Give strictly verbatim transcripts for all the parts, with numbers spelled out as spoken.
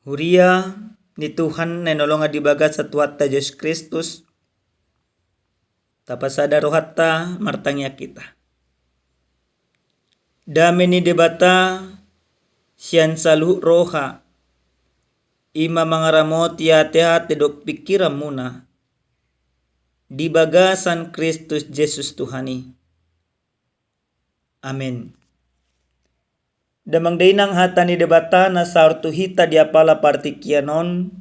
Huria ni Tuhan na hinaholongan di bagasan Tuhanta Jesus Kristus, tapasada rohanta martangiang hita. Dame ni Debata sian saluhut roha, i ma mangaramoti ateate dohot pingkiranmuna di bagasan Kristus Jesus Tuhan i. Amen. Damang dainang, hata ni Debata na saor tu hita di apala partingkian on,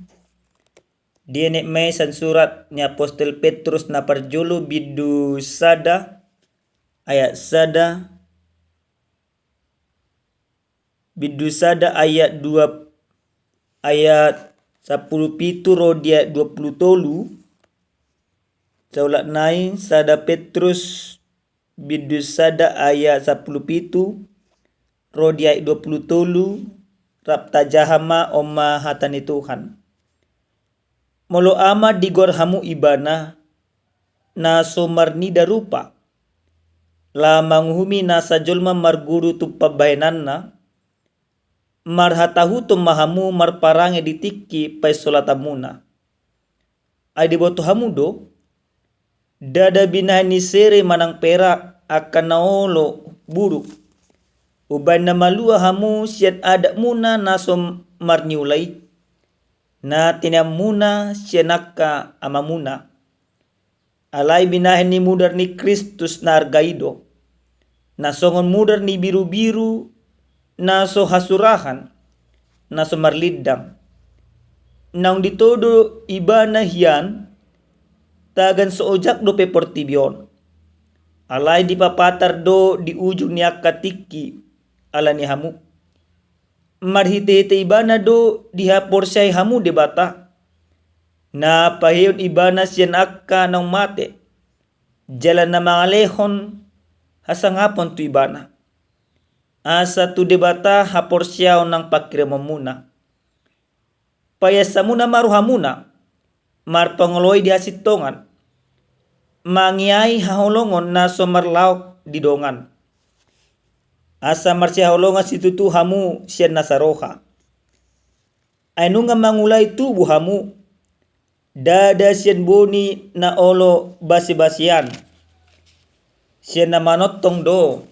dienet ma i sian surat ni apostel Petrus na parjolo, bindu sada, ayat sada, bindu sada ayat dua, ayat sampulu pitu ro di ayat dua pulu tolu. Saulak nai, sada Petrus bindu sada ayat sampulu pitu ro di ayat dua pulu tolu, rap tajaha ma. On ma hata ni Tuhan. Molo Ama digoar hamu Ibana, na so marnida rupa, laho manguhumi nasa jolma marguru tu pambahenanna, marhatahuton ma hamu marparange di tingki paisolatanmuna. Ai diboto hamu do, ndada binahen ni sere manang perak angka na olo buruk, umbahen na malua hamu sian adatmuna na so marniula i, na tiniamuna sian angka amamuna. Alai binahen ni mudar ni Kristus na arga i do, na songon mudar ni birubiru na so hasurahan, na so marlindang. Naung ditodo Ibana hian, tagan so ojak dope portibi on, alai dipapatar do di ujung ni angka tingki ala ni hamu. Marhitehite Ibana do dihaporseai hamu Debata, na paheheon Ibana sian angka naung mate, jala na mangalehon hasangapon tu Ibana. Asa tu Debata haporseaon nang pangkirimonmuna. Paiasamuna ma rohamuna, marpangoloi di hasintongan, mangeahi haholongon na so marlaok di dongan. Asa marsihaholongan situtu hamu sian nasa roha. Ai nunga mangulai tubu hamu, ndada sian boni na olo basibasian, sian na manongtong do,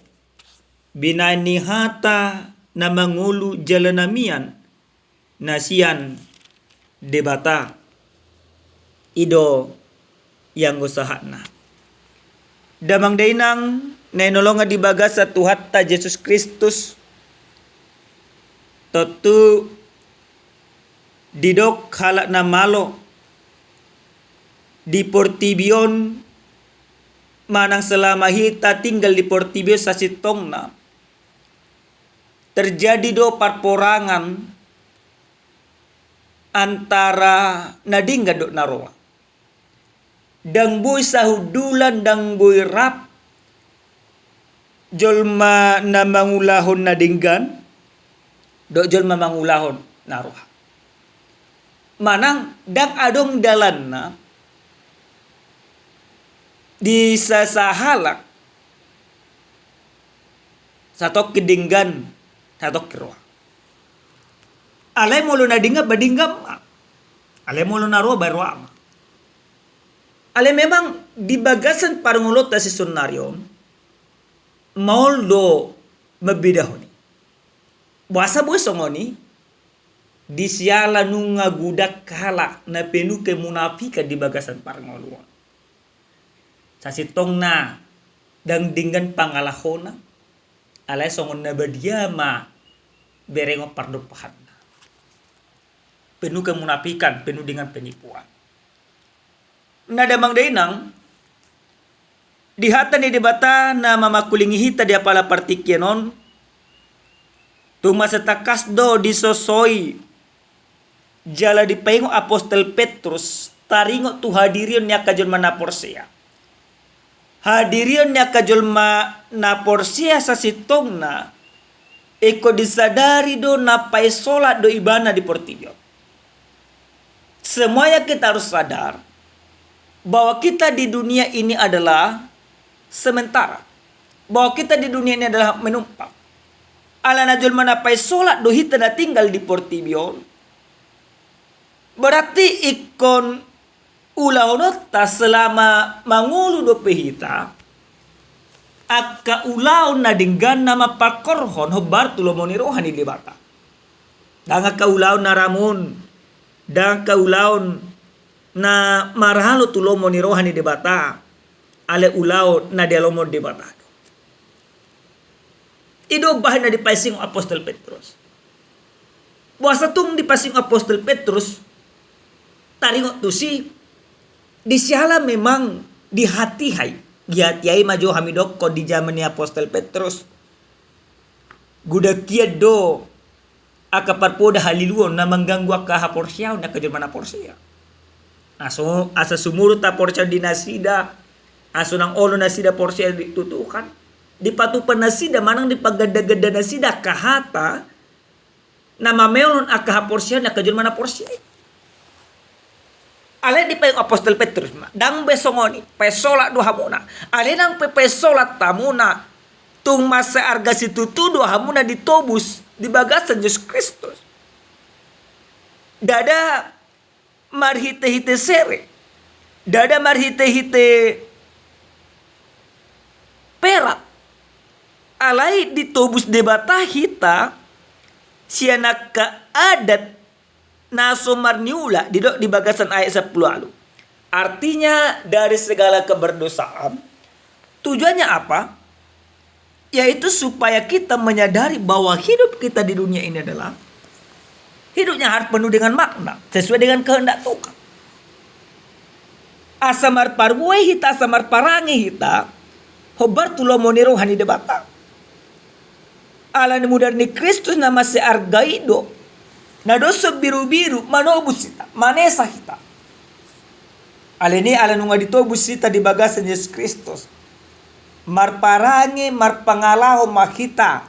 binahen ni hata na mangolu jala na mian, na sian Debata. I do ianggo sahatna. Damang dainang na hinaholongan di bagasan Tuhanta Jesus Kristus, tontu didok halak na malo di portibi on, manang selama hita tinggal di portibi on sasintongna, terjadi do parporangan antara na denggan dohot na roa. Ndang boi sahundulan, ndang boi rap jolma na mangulahon na denggan dohot jolma mangulahon na roa. Manang ndang adong dalanna di sasahalak satongkin denggan, satongkin roa. Alai molo na denggan, ba denggan ma. Alai molo na roa, ba roa ma. Alai memang di bagasan parngoluonta sisonari on, maol do mambedahon i. Boasa boi songon i? Di siala nunga godang halak na penuh kemunafikan di bagasan parngoluon. Sasintongna ndang denggan pangalahona, alai songon na badia ma berengon pardompahanna. Penuh kemunafikan, penuh dengan penipuan. Na damang dainang, di hata ni Debata na mamangkulingi hita di apala partingkian on, tung mansai tangkas do disosoi jala dipaingot apostel Petrus taringot tu hadirion ni angka jolma na porsea. Hadirion ni angka jolma na porsea sasintongna, ingkon disadari do na painsolat do ibana di portibi on. Semuanya kita harus sadar bahwa kita di dunia ini adalah sementara, bahwa kita di dunia ini adalah menumpang. Alana jolma na painsolat do hita na tinggal di portibi on, Berarti ingkon ulaonta selama mangolu dope hita, angka ulaon na denggan na mamparkorhon hombar tu lomo ni roha ni Debata. Ndang angka ulaon na ramun, ndang angka ulaon na marhalo tu lomo ni roha ni Debata, alai ulaon na dialomo Debata do. I do bahen na dipasingot apostel Petrus. Boasa tung dipasingot apostel Petrus? Taringot tusi, disiala memang dihatihai. Dihatihai ma jo hami dokkon di jaman ni apostel Petrus. Godang hian do angka parpoda haliluon na mangganggu angka haporseaon ni angka jolma na porsea. Aso, asa sumurut haporseaon di nasida, asa unang olo nasida porsea di tu Tuhan. Dipatupa nasida manang dipagandaganda nasida angka hata na mamelon angka haporseaon ni angka jolma na porsea i. Alai dipaingot apostel Petrus ma, ndang be songon i, painsolat do hamuna. Alai nang pe painsolat hamuna, tung mansai arga situtu do hamuna ditobus di bagasan Jesus Kristus. Ndada marhitehite sere, ndada marhitehite perak. Alai ditobus Debata hita sian angka adat na so marniula, didok di bagasan ayat sampulu ualu. Artinya, dari segala keberdosaan, tujuannya apa? Yaitu supaya kita menyadari bahwa hidup kita di dunia ini adalah hidup yang harus penuh dengan makna, sesuai dengan kehendak Tuhan. Asa marparbue hita, asa marparange hita hombar tu lomo ni roha ni Debata. Ala ni mudar ni Kristus na mansai arga i do, na doshon birubiru manobus hita, manesa hita. Alani i, ala nunga ditobus hita di bagasan Jesus Kristus, marparange, marpangalaho ma hita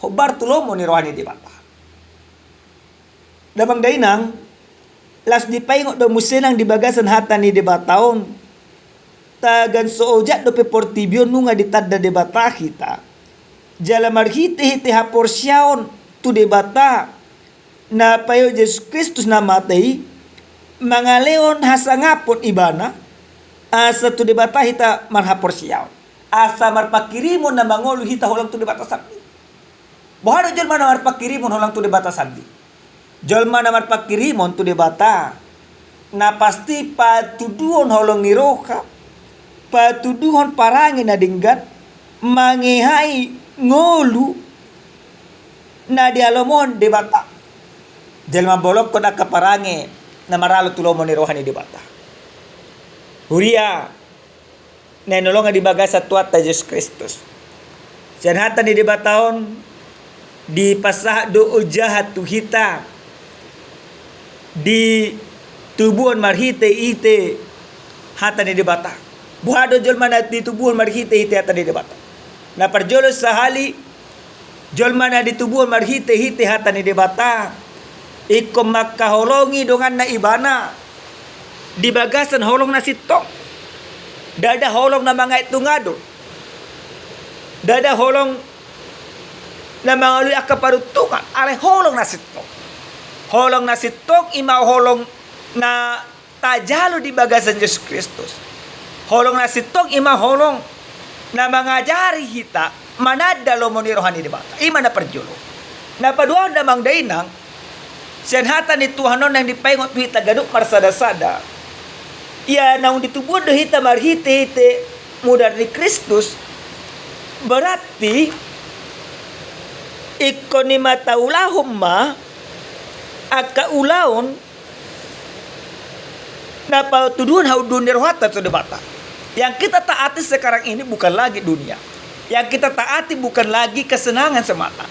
hombar tu lomo ni roha ni Debata. Damang dainang, laos dipaingot do muse nang di bagasan hata ni Debata on, tagan so ojak dope portibi on nunga ditanda Debata hita. Jala marhitehite haporseaon tu Debata na paihut Jesus Kristus na mate i, mangalehon hasangapon Ibana, asa tu Debata hita marhaporseaon, asa marpanghirimon na mangolu hita holan tu Debata sandiri. Boha do jolma na marpanghirimon holan tu Debata sandiri? Jolma na marpanghirimon tu Debata, na pasti patuduhon holong ni roha, patuduhon parange na denggan, mangehai ngolu na dialomohon Debata. Jala mambolongkon angka parange na maralo tu lomo ni roha ni Debata. Huria na hinaholongan di bagasan Tuhanta Jesus Kristus, sian hata ni Debata on dipasahat do ojahan tu hita, ditubuhon marhitehite hata ni Debata. Boha do jolma na ditubuhon marhitehite hata ni Debata? Na parjolo sahali, jolma na ditubuhon marhitehite hata ni Debata, ingkon mangkaholongi donganna ibana di bagasan holong na sintong. Ndada holong na mangaek tu ngador, ndada holong na mangalului angka paruntungan, alai holong na sintong. Holong na sintong i ma holong na tajalo di bagasan Jesus Kristus. Holong na sintong i ma holong na mangajari hita mananda lomo ni roha ni Debata. I ma na parjolo. Na paduahon damang dainang, sian hata ni Tuhan on naeng dipaingot tu hita ganup marsadasada, ia naung ditubuhon do hita marhitehite mudar ni Kristus, berarti ingkon i ma taulahon ma angka ulaon na patuduhon haunduhon ni rohanta tu Debata. Yang kita taati sekarang ini bukan lagi dunia. Yang kita taati bukan lagi kesenangan semata.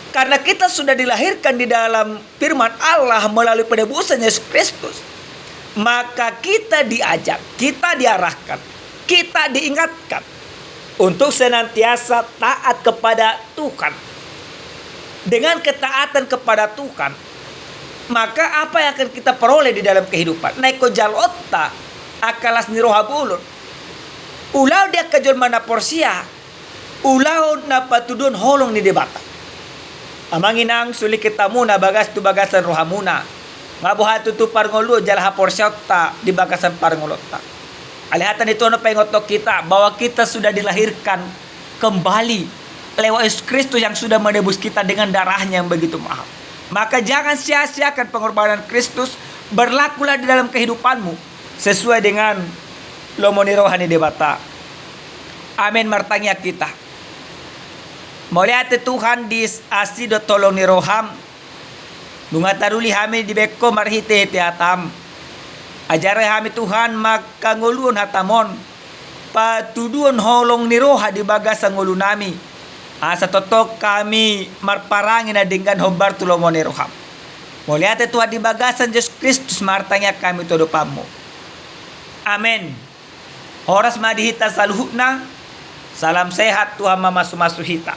Karena kita sudah dilahirkan di dalam firman Allah melalui penebusan Yesus Kristus, maka kita diajak, kita diarahkan, kita diingatkan untuk senantiasa taat kepada Tuhan. Dengan ketaatan kepada Tuhan, maka apa yang akan kita peroleh di dalam kehidupan? Na ingkon jaloonta angka las ni roha bolon. Ulaon di angka jolma na porsea, ulaon na patuduhon holong ni Debata. Amang inang, sulingkit hamuna bagas tu bagasan rohamuna. Nga boha tutu parngoluon jala haporseaonta di bagasan parngoluonta. Alai hata ni Tuhan on paingothon hita bahwa kita sudah dilahirkan kembali lewat Yesus Kristus yang sudah menebus kita dengan darahnya yang begitu mahal. Maka jangan sia-siakan pengorbanan Kristus, berlakulah di dalam kehidupanmu sesuai dengan lomo ni roha ni Debata. Amen. Martangiang hita. Mauliate Tuhan di asi dohot holong ni roham. Nunga taruli hami dibahen Ho marhite-hite hatam. Ajari hami Tuhan mangkangoluhon hatam on, patuduhon holong ni roha di bagasan ngolunami, asa tongtong hami marparange na denggan hombar tu lomo ni roham. Mauliate Tuhan, di bagasan Jesus Kristus martangiang hami tu adopanmu. Amen. Horas ma di hita saluhutna. Salam sehat, Tuhan mamasu-masu hita.